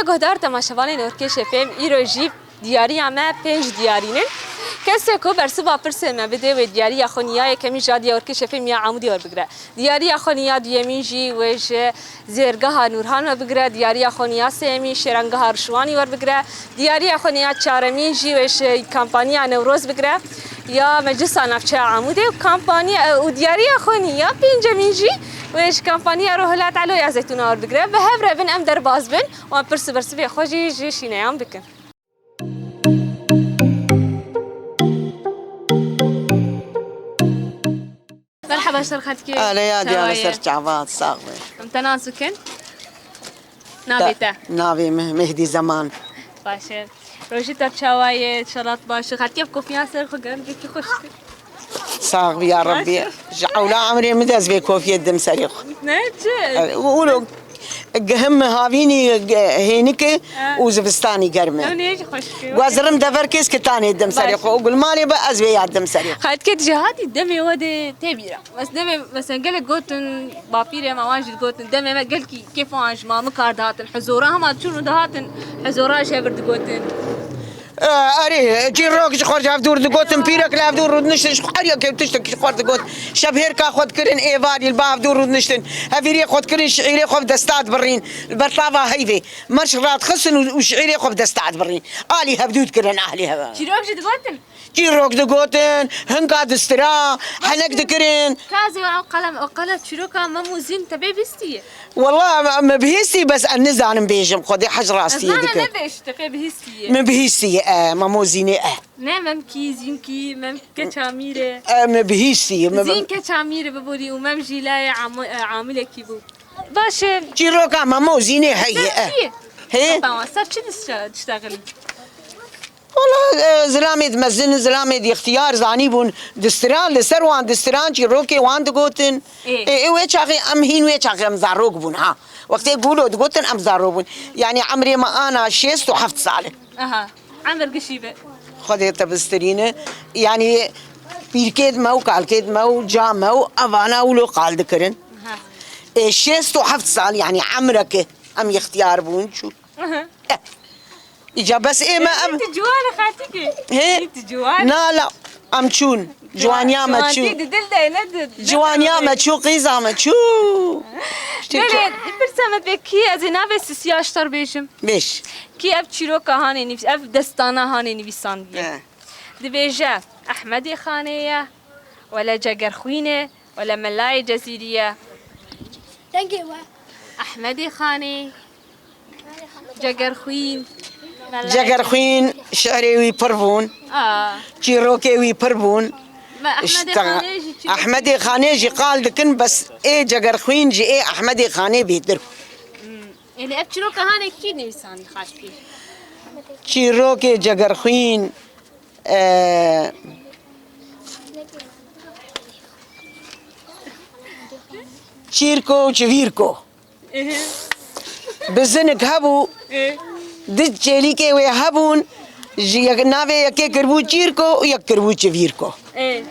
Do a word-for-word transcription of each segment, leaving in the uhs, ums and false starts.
Guhdar temaşevanên Orkê Şefêm, îro jî diyariya me pênc diyarîn in. Kesê ku bersiva pirsê me bide wê diyariya xwe niya yekemîn ji Orkê Şefêm ya Amûdê werbigire. Diyariya xwe niya duyemîn jî wê ji Zêrgeha Nûrhan werbigire. Diyariya xwe niya sêyemîn Şêrangeha Rişwanî werbigire. Diyariya xwe niya çaremîn jî wê ji kampaniya Newroz bigire ya Meclisa Navçeya Amûdê û kampaniya, û diyariya xwe niya pêncemîn jî wê ji kampaniya Rohilat Elo ya Zeytûna werbigire. Bi hev re bin em derbas bin. Wan pirs û bersivê xwe jî ji şîneyan bikin. Merhaba, ji te re xelkê. Aleya, diya li ser çavat, sax be. Em te nas bikin? Navê te? Navê min Mehdî Zeman. Baş e. Rojî te çawa ye? Şelat baş e. Xelkê bi kofiyan ser xwe gelekî xweş dike. Sax bî ya Rebbî. Ji ewla emrê min de ez vê kofiyê didim serê xwe. Ne çi? Wilo gihim min havînî hênik e û zivistanî germ e. Ew nê jî xweş dike. Guezirim dever kês kitanê didim serê xwe û gulmalê bi ez vê ya didim serê xwe. Xelkê dijihatî demê we de tê bîra. Mes demê, mesela gelek gotin, bapîrê me wan jî digotin, demê me gelkî kêfa wan ji mamika dihatin, hizora hema diçûn û dihatin, hizora ji hev re digotin. E, erê, çîrok ji xwe ji hev dûr digotin, pîrek li hev dûr rûdiniştin, ji xwe her yekê tiştek ji xwe digot. Şevhêrka xwe dikirin êvarî, li ba hev dûr rûdiniştin. Hevîrê xwe dikirin, şiîrê xwe bi desta dibirîn. Li ber tava heyvê. Merş radixistin û, û şiîrê xwe bi desta dibirîn. Alî hevdû dikirin, ahlî hev. Çîrok jî digotin? Çîrok digotin, hinka distira, henek dikirin. Ka ez ê ew qelem, ew qelem çîroka Mem û Zîn te pê bihîstiye? Wela me, me bihîstî, bes ez nizanim bêjim, Xwedê hej rastiyê dike. Ez zane nebêj, te pê bihîstiye. Min bihîstiye, e, Mem û Zînê, e. Ne Memkî, Zînkî, Mem keça Mîr e. E, me bihîstiye, me Zîn keça Mîr e biborî û Mem jî layê amî-, e, amîlekî bû. Baş e. Çîroka Mem û Zînê heye, e. Çi? Hê? Tamam, ser çi dişte-, diştexilî? Wala, e, zilamê di mezin, zilamê di ixtiyar zanîbûn, distiran, li ser wan distiran çîrokê wan digotin. Ê. Ê, ê, wê çaxê em hîn wê çaxê em zarok bûn, ha. Wextê gulo digotin em zarok bûn. Yanî emrê me ana şêst û heft sal e. Aha, emir gişî be. Xwedê te bistirîne. Yanî pîrkêd me û kalkêd me û ca me û evana wilo qal dikirin. Aha. Ê, şêst û heft sal, yanî emreke em ixtiyar bûn, çû. Aha. Eh. Îca bes ê me em. Ê, tu ciwan e xaltîkê. Hê? Ê, tu ciwan e. Na la, em çûn. Ciwaniya me çû. Ciwantî di dil de ne di, ne. Ciwaniya me çû, qîza me çû. Belê, pirsa me pê kî, ez ê navê Sisiya ji te re bêjim. Bêj. Kî ev çîroka hanê nivîs-, ev destana hanê nivîsandiye? He. Dibêje Ehmedê Xanê ye, wele Cegerxwîn e, wele Melayê Cezîrî ye. Dengê we. Ehmedê Xanê. Cegerxwîn. Cegerxwîn şi'rê wî pir bûn. Aa. Çîrokê wî pir bûn. Me Ehmedê Xanê jî çîrok- Ehmedê Xanê jî qal dikin, bes ê Cegerxwîn ji ê Ehmedê Xanê bêtir. Hmm. Ê, lê ev çîroka hanê kî nivîsandî xaçkî? Çîrokê Cegerxwîn, e, Çîrko û Çivîrko. Ehe. Bizinik hebû, ê, di çêlîkê wê hebûn, ji yek, navê yekê kiribû Çîrko û yek kiribû Çivîrko. Ê.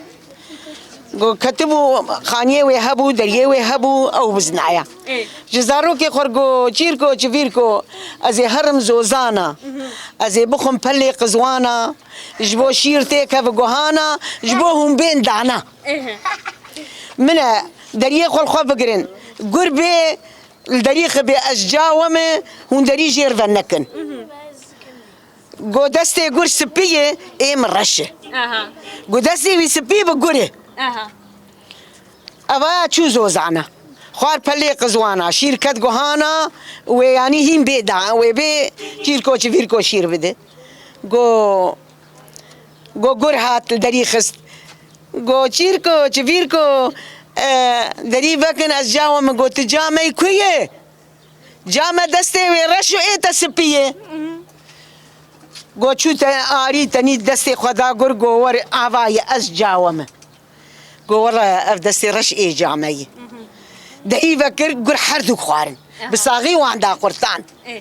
Go ketibû, xaniyê wê hebû, deriyê wê hebû, ew biznaya. Ê. Ji zarokê xwe go Çîrko, Çivîrko, ez ê herim zozana, mhm, ez ê bixwim pelê qizwana, ji bo şîr têkeve guhana, ji bo hûn bên dana. Ehe. Min e, deriyê xwe li xwe bigirin. Gur bê, li derî xibê ez ca we me, hûn derî jêr ve nekin. Mhm. Go destê gur spî ye, ê min reş e. Aha. Go destê wî spî bi gur e. Aha. Eva ya çû zozana. Xwar pelê qizwana, şîr ket guhana, wê yanî hîn bê da, wê bê çîrko çivîrko şîr bide. Go, go gur hat li derî xist. Go çîrko, çivîrko, e, derî vekin ez ca we me. Go tu ca me yî ku ye? Ca me destê wê reş û ê te spî ye. Go çû te arî tenî destê xwe da gur, go wer ava ye ez ca we me. Go were ev destê reş ê ca me ye. Dehî vekir gur her du xwarin. Aha. Bi saxî wan da qurtan. Ê.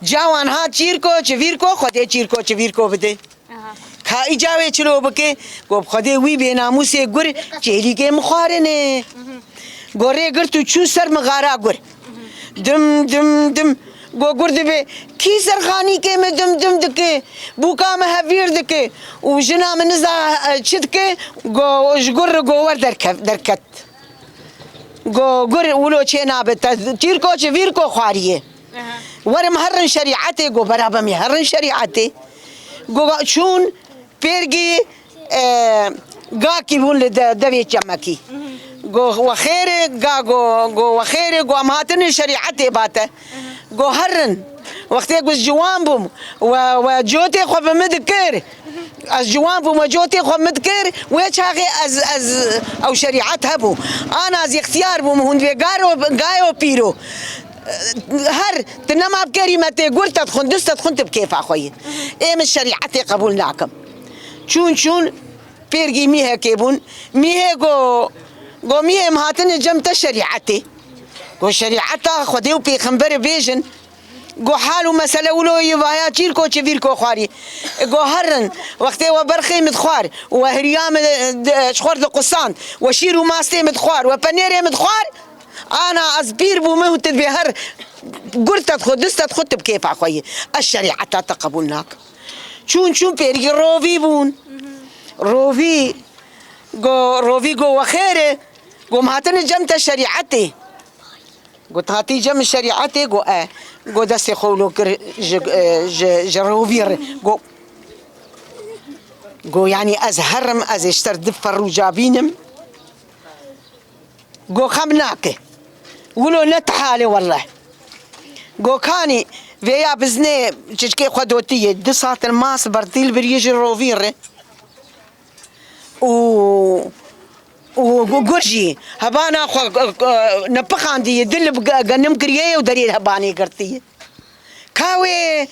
Ca wan ha çîrko, çivîrko, Xwedê çîrko, çivîrko bide. Aha. Ka îca wê çilo bike, go bi Xwedê wî bênamûsê gur çêlîkê min xwarine. Mhm. Go rê girt û çû ser mixara gur. Mhm. Dim, dim, dim. Go gur dibe, kî serxanîkê me dim dim dike, bûka me hevîr dike û jina min niza, e, çi dike, go ji gur re go wer derkev-, derket. Go gur wilo çê nabe, te tîrko çi vîrko xwariyê. Aha. Werim herin şerîetê, go berabe me herin şerîetê. Go çûn, Pêrgî, e, gakî bûn li de-, devê çemekî. Go, "Wexêrê, ga," go, go, "Wexêrê," go, "Em hatine şerîetê bate." Go, "Herin." Wextê ku ez ciwan bûm, we, we cotê xwe bi min dikir. Ez ciwan bûm, we cotê xwe bi min dikir. Wê çaxê ez, ez, ew şerîet hebû. Ana ez îxtiyar bûm, hûn divê garo, gayo pîro. Her, tu nema bi kerîmetê gur te dixwin, dust te dixwin, tu bi kêfa xwe yî. Ê min şerîetê qebûl nakim. Çûn çûn pêrgî mîhekê bûn. Mîhê go, go, "Mîhê, em hatine cem te şerîetê." Go, "Şerîeta Xwedê û pêxemberê bêjin." Go, "Hal û mesele wilo yî vaya çîrko çivîrko xwarî." Go, "Herin, wextê we berxê min dixwar, we hiriya min, e, ji xwe re diqusand, we şîr û mastê min dixwar, we penêrê min dixwar, ana ez pîr bûme û tu divê her gur te dixwe, dust te dixwe, tu bi kêfa xwe yî. Ez şerîeta te qebûl nakim." Çûn çûn pêrgî rovî bûn. Rovî, go, rovî go, "Wexêrê." Go, "Em hatine cem te şerîetê." Go, "Tu hatî cem şerîetê?" Go, "E." Go, destê xwe wilo kir ji, e, ji, ji rovî re. Go, go, "Yanî ez herim, ez ê ji te re du ferrûca bînim?" Go, "Xem nake. Wilo ne ti halê wele." Go, "Kanî vêya biznê çiçkê xwe dotiyê, du satil mas bertîl biriyê ji rovî re. Û, û gu-, gur jî hebana xwe, e, e, nepixandiye, dil bi ge-, genim kiriye û derê hebanê girtiye. Ka wê,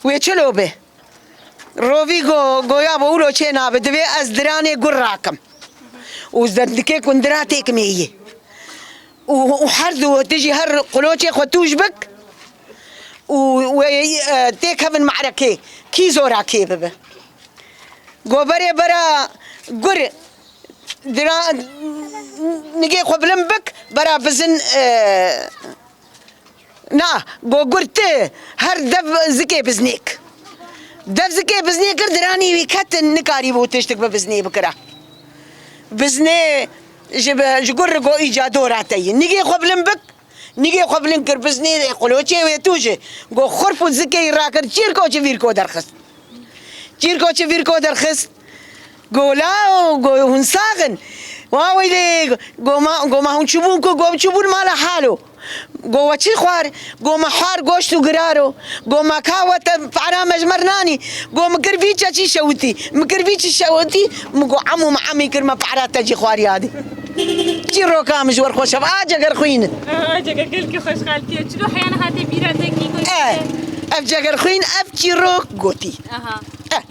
wê çilo be?" Rovî go, "Goya bo wilo çê nabe, divê ez diranê gur rakim. Û zendikê kundira têk mêyî. Û, û her du, tu jî her quloçê xwe tûj bik. Û wê, e, têkevin me'rekê, kî zora kê bibe." Go, "Berê bera gur, dira, nigê xwe bilind bik, bera bizin, e, na, go gur ti her dev zikê biznêk. Dev zikê biznê kir, diranî wî ketin, nikarî bû tiştik bi biznê bikira. Biznê ji be-, ji gur re go îca dora te yî. Nigê xwe bilind bik." Nigê xwe bilind kir, biznê quloçê wê tû ji go xurf û zikê yî rakir, çîrko çivîrko derxist. Çîrko çivîrko derxist. Go, "Lawo," go, "hûn sax in?" "Wa weylê," go, "ma, go, ma hûn çûbûn ku?" Go, "Çûbûn mala halo." Go, "We çi xwar?" Go, "Me xwar goşt û giraro." Go, "Me ka we te para me ji me re nanî?" Go, "Min kir vî çeçî şewitî. Min kir vî çi şewitî?" Min go, "Emo me emî kir, me para te jî xwariyadî." Çîroka min ji we re xweş e. A cegerxwîn. Aha, ceger gelkî xweş xalkê. Çilo heyana hatê bîra te kî gotiye? Eh, ev cegerxwîn, ev çîrok gotî. Aha. Eh.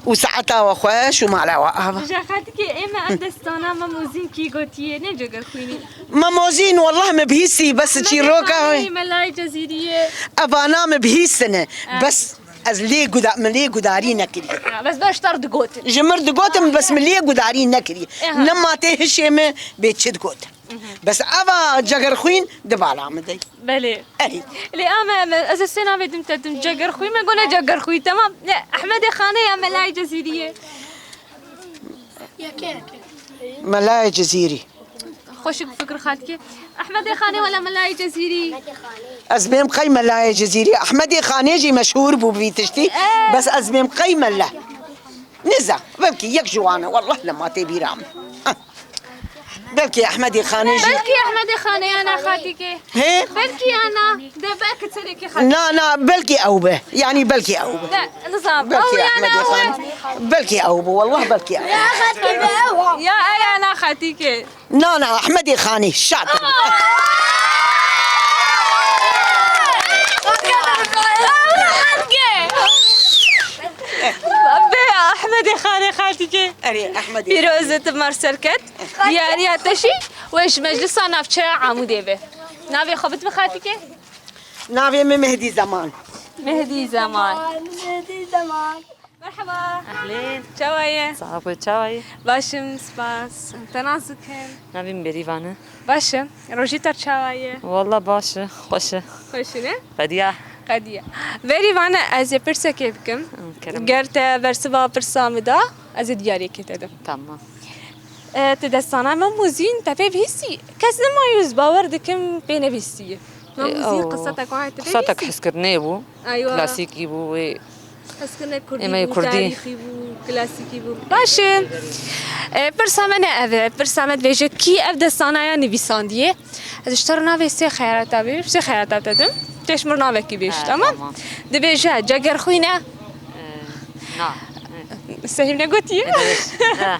Û saeta we xweş û mala we ava. Ji xatikê ê me ev destana Mem Ozîn kî gotiye, ne cegerxwînî. Mem Ozîn, wallah me bihîstî, bes çîroka wê. Melayê Cezîriyê. Evana me bihîstine, eh, bes ez lê guda-, min lê gudarî nekiriye. Ha, bes beşdar digotin. Ji mir digotin, bes min lê gudarî nekiriye. Eha. Ne ma tê hişê me bê çi digotin. Mhm. Bes eva cegerxwîn di bala min de. Belê. Erê. Lê ame, me, ez ê sê navê din te dim, cegerxwî me, go ne cegerxwî, temam. Ne, Ehmedê Xanê ya Melayê Cezîriyê. Melayê Cezîrî. Xweşik fikir xatikê. Ehmedê Xanê wela Melayê Cezîrî. Ez bêm qey Melayê Cezîrî. Ehmedê Xanê jî meşhûr bû bi vî tiştî. Eh. Bes ez bêm qey mele. Niza, belkî yek ji wan e, wallah lema tê bîra min. Ah. Belkî Ehmedê Xanê jî. Belkî Ehmedê Xanê ya na xatikê. He? Belkî ya na. De belkî çelekê xatikê. Na, na, belkî ew be. Yanî belkî ew be. Ne, nizam. Belkî ew ya na Ehmedê ew e. Xanê. Belkî ew be, wallah belkî ew. Ya xatikê be ew. Ya, ya na xatikê. Na, na, Ehmedê Xanê, şatir. Bê Ehmedê Xanê xatikê. Erê, Ehmedê Pîroz Xanê. Ti mer serket. Diyariya te jî wê ji Meclisa Navçeya Amûdê be. Navê xwe bidme xatikê. Navê min Mehdî Zeman. Mehdî Zeman. Mehdî Zeman. Merhaba. Ehlên. Çawa ye? Sax ol, çawa ye? Baş im, spas. Te nas dikim. Navê min Bêrîvan e. Baş im. Rojî te çawa ye? Walla baş e, xweş e. Xweş e, ne? Qediya. Qediye. Verî vane ez ê pirsekê bikim. Kerem. Ger te bersiva pirsa min da, ez ê diyariyekê te dim. Tamam. E, tu destana Mem û Zîn te pê bihîstî? Kes nemaye, ez bawer dikim pê nebihîstiye. Mem û Zîn, ew qisa te ku heye tu pê bihîstî? Qisa te ku hezkirinê bû. Eywa. Klasîkî bû wê. Hezkirine kurdî bû, tarîxî bû, klasîkî bû. Baş e. E, pirsa me ne ev e. Pirsa me dibêje kî ev destana ya nivîsandiye? Ez ji te re navê sê xeyalata bê, sê xeyalata te dim. Tê ji min re navekî bêj, tamam? Tamam. Dibêje, Cegerxwîn e? E, na. Sehîm negotiye? E, dibêj. Ha.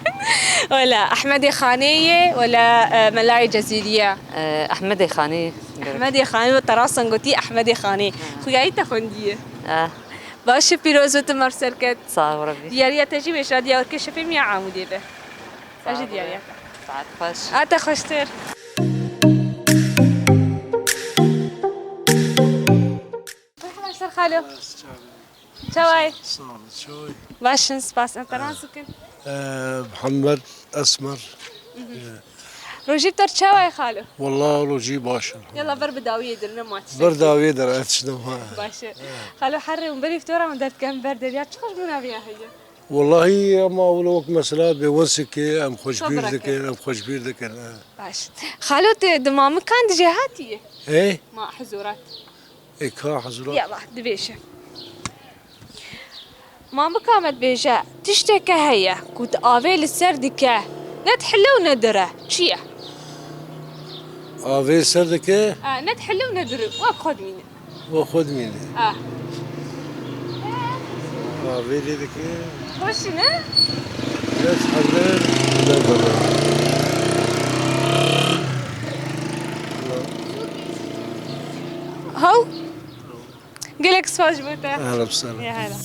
Wela Ehmedê Xanê ye, wela, e, Melayê Cezîrî ye? E, Ehmedê Xanê. Ehmedê Xanê, we te rasan gotî, Ehmedê Xanê. Ha. Xuyayî te xwendiye? Ha. Baş e, pîroz be, tu mer serket. Sağ ol, Rebî. Diyariya te jî wêjna Diyarbekir, şefê min ya Amûdê be. Sağ ol. Ez jî diyariya te. Saet xweş. A te xweştir. Merhaba ser xalo. Çawa yî? Sağ ol, çawa yî? Baş in, spas. Em te nas bikin? Ee, Muhammed Esmer. Rojî bi te re çawa ye xalo? Wela rojî baş e. Yala ber bi dawiyê dir, nema tiştekî. Ber dawiyê dir, ez tişt nema. Baş e. Xalo, herê hûn berî ftora hûn derdikem ber derya, çiqas bûna viya heye? Welahî, ema wilo wek mesela bêwesik e, em xweşbîr dikin, em xweşbîr dikin, he. Baş. Xalo, tu di mamikan dijî hatiye? Ê? Ma hizûrat. Ê ka hizûrat. Yala, dibêje. Mamika me dibêje, tişteke heye ku di avê li ser dike, ne dihile û ne dire. Çi ye? Avê ser dike? E, ne dihile û ne dire. Wek xwe dimîne. Wek xwe dimîne. E. Avê lê dike. Xweş e, ne? Ne dihile, ne dire. Haw? Gelek spas ji bo te. Ehla bi ser. Ya hela.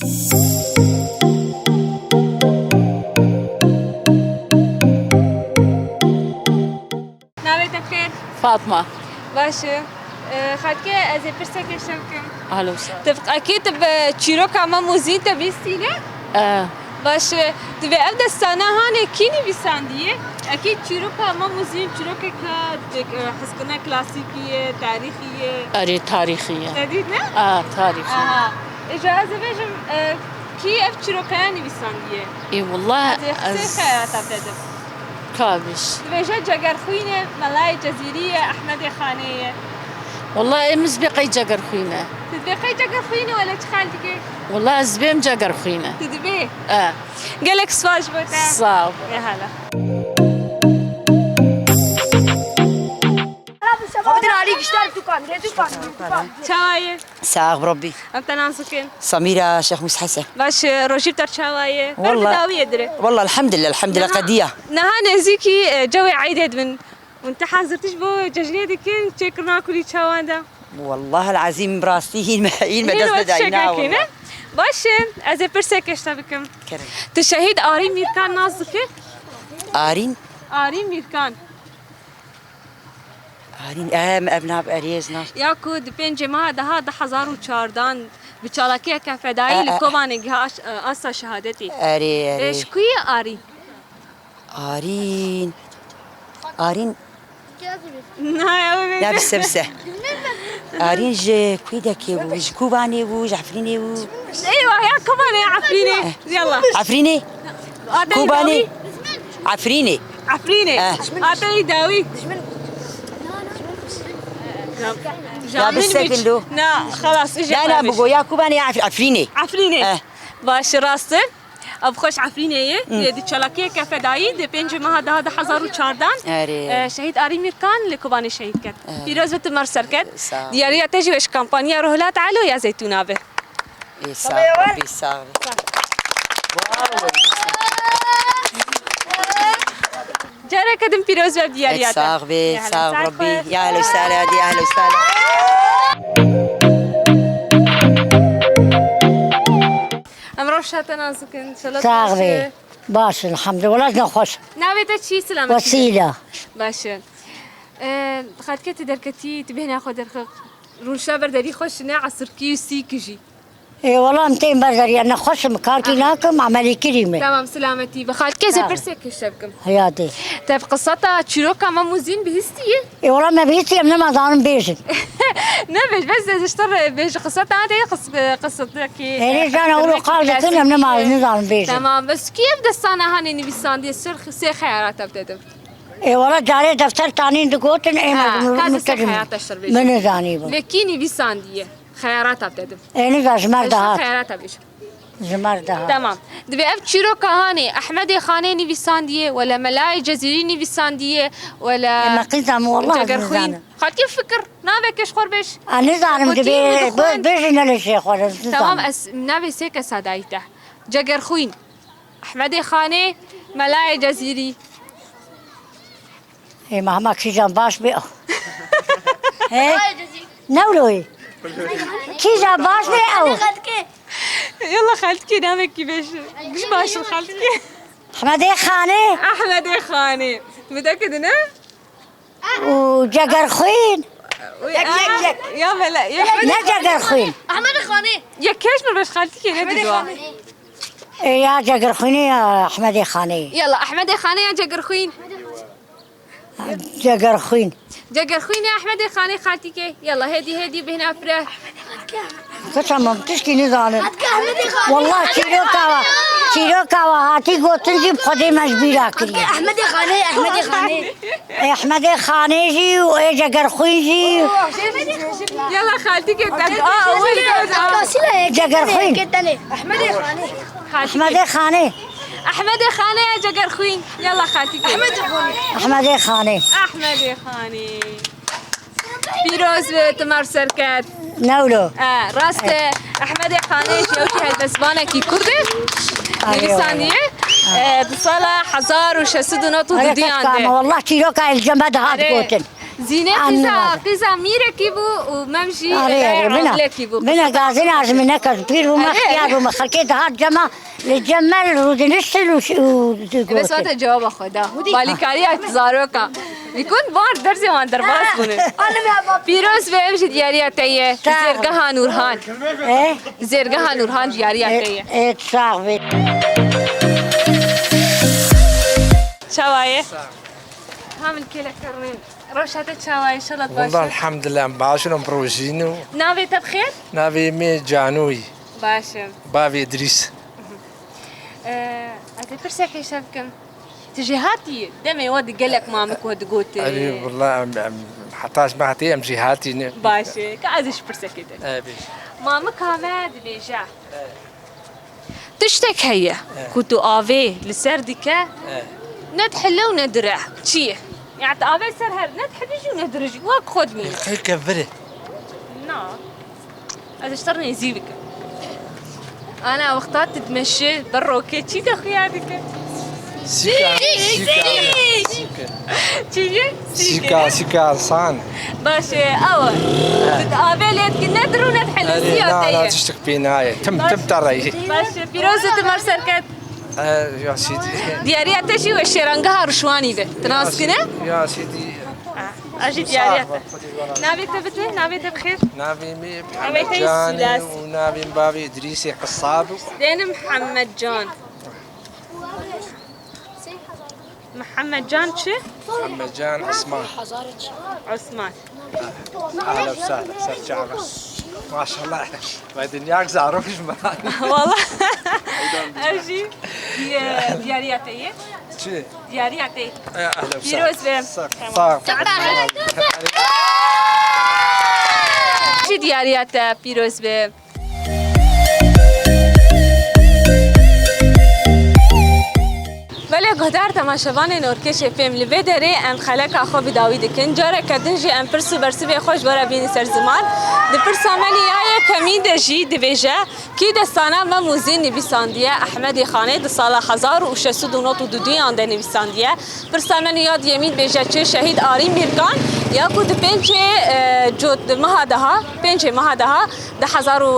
Navê te bi xêr? Fatma. Baş e. E, xatike, ez ê pirseke şev kim. Ehla bi ser. Tifqekî tu bi çîroka Mem û Zîn te bîstîne? E. Baş e, divê ev destana hanê kî nivîsandiye? Ekî çîroka Mem û Zîn çîrokeka, e, hizkirina klasîkî ye, tarîxî ye. Erê, tarîxî ye. Te dît, ne? A, tarîxî. Aha. Ê, ji ez ê bêjim, e, kî ev çîrokaya nivîsandiye? Ê, wallah, ez ê sê xeyalata te dim. Ka bêj. Dibêje Cegerxwîn e, Melayê Cezîrî ye, Ehmedê Xanê ye. Wallah, em ez bê qey Cegerxwîn e. Tu dibê qey Cegerxwîn e, wele çi xal dike? Wallah, ez bêm Cegerxwîn e. Tu dibê? E. Gelek spas ji bo te. Sağ ol. Ê hala. Xwedin alî giştar dukan, dukan, dukan. Çawa ye? Sağ ol, Rabbi. Em te nas bikin? Samîra Şêx Mûs Hesen. Baş, rojî bi te re çawa ye? Ber bi dawiyê dire. Wallah, elhamdülillah, elhamdülillah, qediya. Niha nêzîkî, e, cewê eydê dibin. Hûn ti hazirtî ji bo cejnê dikin, çêkirina kulî çawan de? Wallahil ezîm, bi rastî hîn me, hîn me dest nedayî, na, wallah. Baş e, ez ê pirseke ji te bikim. Kerem. Tu Şehîd Arîn Mîrkan nas dikî? Arîn? Arîn Mîrkan. Arîn, em, ev nav, erê, ez nas. Ya ku di pêncê meha deha du hezar û çardan bi çalakiyeke fedayî li Kobanê giha aş-, asta şehadetê. Erê, erê. Ê, ji ku ye Arîn? Arîn. Arîn. Na, ew ê. Ya, bise, bise. Arîn ji Kwîdekê bû, ji Kobanê bû, ji Efrînê bû. Eywa, ya Kobanê, Efrînê. Eh. Yalla. Efrînê? Kobanê. Efrînê. Efrînê. Eh. Ateyî dawî. Ya, bise, kindo. Na, xelas, ije. Na, na, bigo, ya Kobanê, ya Ef-, Efrînê. Efrînê. Eh. Baş, rast e. Ev xweş Efrînê ye. Hmm. Di çalakiyeke fedayî di pêncê meha deha du hezar û çardan, erê, e, Şehîd Arîn Mîrkan li Kobanê şehîd ket. Erê. Pîroz be, tu mer ser ket. Sağ ol. Diyariya te jî weş kampanya Rohila Teala ya Zeytûna be. Ê, sağ ol, Rabbî, sağ ol. Careke din pîroz be diyariya te. Sağ be, sağ ol, Rabbî. Ya ehlen we sehlen, ya ehlen we sehlen. Em rewşa te nas bikin, inşallah. Sax bî. Baş, elhamdülillah. Wela ne xweş. Navê te çi? Selamet. Wesîle. Baş e. E, xatike tu derketî, tu bêhna xwe derxe. Rûnişa ber derî xweş ne, esirkî û sîkî jî. Ê wala em tên ber derya, nexweş im, karkî nakim, emelî kirî me. Tamam, selametî be. Xalkê, ez ê pirsek kêşe bikim. Heyatê. Te bi qiseta çîroka Mem û Zîn bihîstiye? Ê wala me bihîstiye, em nema zanin bêjin. Nebêj, bes ez ji te re bêjim, qiseta te qis-, qisetekî. Erê, jana wilo qal dikin, em nema nizanin bêjin. Tamam, bes kî ev destana hanê nivîsandiye, ser sê xeyara te bidedim. Ê wala carê defter tanîn digotin, ê me. Ha, ka destê xeyara te şer bêjim. Min nizanî bû. Lê kî nivîsandiye? Xeyarata bidedim. Ê niza ji mer dihat. Xeyarata bêjim. Ji mer dihat. Tamam. Divê ev çîroka hanê Ehmedê Xanê nivîsandiye, wele Melayê Cezîrî nivîsandiye, wele. Ê me qîza min, wallah ez Cegerxwîn nizanim. Xalkê fikir, navê kêşxor bêj. A nizanim, divê bêjin, ne li jê xwe, ez nizanim. Tamam, ez navê sê kesa dayî te. Cegerxwîn. Ehmedê Xanê, Melayê Cezîrî. Ê, me hema kîjan baş bê ew. He? Newroyê. Kîjan baş bê ew. Yalla xeltikê namekî beş. Giş baş xeltikê. Ehmedê Xanê. Ehmedê Xanê. Mideke dine? Û Cegerxwîn. Yek, yek, yek. Ya bela, ya. Ne Cegerxwîn? Ehmedê Xanê. Ya keş mir beş xeltikê ne didwa. Ê, ya Cegerxwînê ya Ehmedê Xanê. Yalla, Ehmedê Xanê ya Cegerxwîn? Cegerxwîn. Cegerxwînê Ehmedê Xanê xaltîkê. Yalla, hêdî, hêdî bihna pire. Kısa mam tiştî nizanin. Wallah çîroka wa, çîroka wa hatî gotin jî bi Xwedê me ji bîra kiriye. Ehmedê Xanê, Ehmedê Xanê. Ehmedê Xanê jî û ê Cegerxwîn jî. Yalla xaltîkê te. Aa, wê Cegerxwîn. Ehmedê Xanê. Xaltîkê. Ehmedê Xanê. Ehmedê Xanê ya Cegerxwîn. Yalla xaltîkê. Ehmedê Xanê. Ehmedê Xanê. Pîroz be, tu mer ser ket. Newlo. E, rast e. Ehmedê Xanê jî ew jî helbestvanekî kurd e. Nivîsandiye. E, di sala hezar û şeş sed û nod û duduyan de. Wallah çîroka el cem me dihat gotin. Zînê qîza, qîza mîrekî bû û Mem jî, arê, arê, mina, rewlekî bû. Mina gazin azmîne kir, pîr bûme, ixtiyar bûme, xelkê dihat cema, li cem me li rûdiniştin û, û digotin. Bes wate cewaba xwe da. Balîkariya zaroka. Li ku wan derzê wan derbas bûne. Pîroz be, ev jî diyariya te ye. Zêrgeha Nûrhan. E? Zêrgeha Nûrhan diyariya te ye. E, e, sax be. Çawa ye? Ha min kêlek kirinin. Rewşa te çawa ye? Înşallah tu baş î. Wallah elhamdulillah, em baş in, em rojîn û. Navê te bi xêr? Navê me Canoyî. Baş im. Bavê Îdrîs. Ee, ez ê pirsek kêşe bikim. Tu jêhatî yî? Demê we di gelek mamik we digotin. Erê, wallah em, em, heta ji me hatî em jêhatî ne. Baş e. Ka ez ê ji pirsekê te. Ee, bêj. Mamika me dibêje. Ee. Tiştek heye ku tu avê li ser dike, ne dihile û ne dire. Çi ye? Yani tu avê ser her ne dihilî jî û ne dire jî. Wek xwe dimîne. Qey kevir e. Na. Ez ji te re nêzî bikim. Ana wexta tu dimeşî, ber rokê çi te xuya dike? Sîka, sîka, sîka. Çi ye? Sîka, sîka insan. Baş e, ew e. Tu di avê lê dikî, ne dir û ne dihile, erê, ziya na, te na, ye. Tiştek pê nayê. Tim, tim te re ye. Baş e, pîroz e, tu mer ser ket. E, ya Sîdî. Diyariya te jî we şêrangeha Rişwanî be. Tu nas kine? Ya Sîdî. Ha, a jî diyariya te. Navê te bide, navê te bi xêr. Navê me Mihemed Can e û navê min bavê Îdrîsê Qisab. Dênim Mihemed Can. Mihemed Can çi? Mihemed Can Osman. Osman. Ehlen we sehlen, ser çava. Maşallah. Ve dinya zarok ji me. Wala. Ev jî diye-, diyariya te ye. Çi? Diyariya te. E, ehlen we sehlen. Pîroz be. Sağ, sağ. Çi diyariya te, pîroz be. Belê guhdar temaşevanên Orkêşê Fêm, li vê derê em xeleka xwe bi dawî dikin. Careke din jî em pirs û bersivê xwe ji we re bînin ser ziman. Di pirsa me nî ya yekemîn de jî dibêje, kî destana Mem û Zîn nivîsandiye? Ehmedê Xanê di sala hezar û şeş sed û nod û duduyan de nivîsandiye. Pirsa me nî ya diyemîn dibêje, çi Şehîd Arîn Mîrkan ya ku di pêncê, e, cot-, meha daha, pêncê meha daha, di hezar û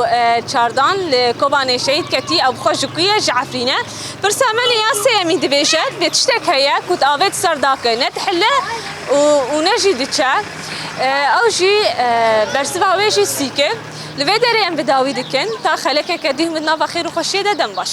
çardan li Kobanê şehîd ketî, ew bi xwe ji ku ye? Ji Efrîn e. Pirsa me nî ya sêyemîn dibêje, divê tiştek heye ku tu avê di ser dake, ne dihile û, û ne jî diçe. E, ew jî, e, bersiva wê jî sîk e. Li vê derê em bi dawî dikin, ta xelekeke dî hûn bi nava xêr û xweşiyê de dem baş.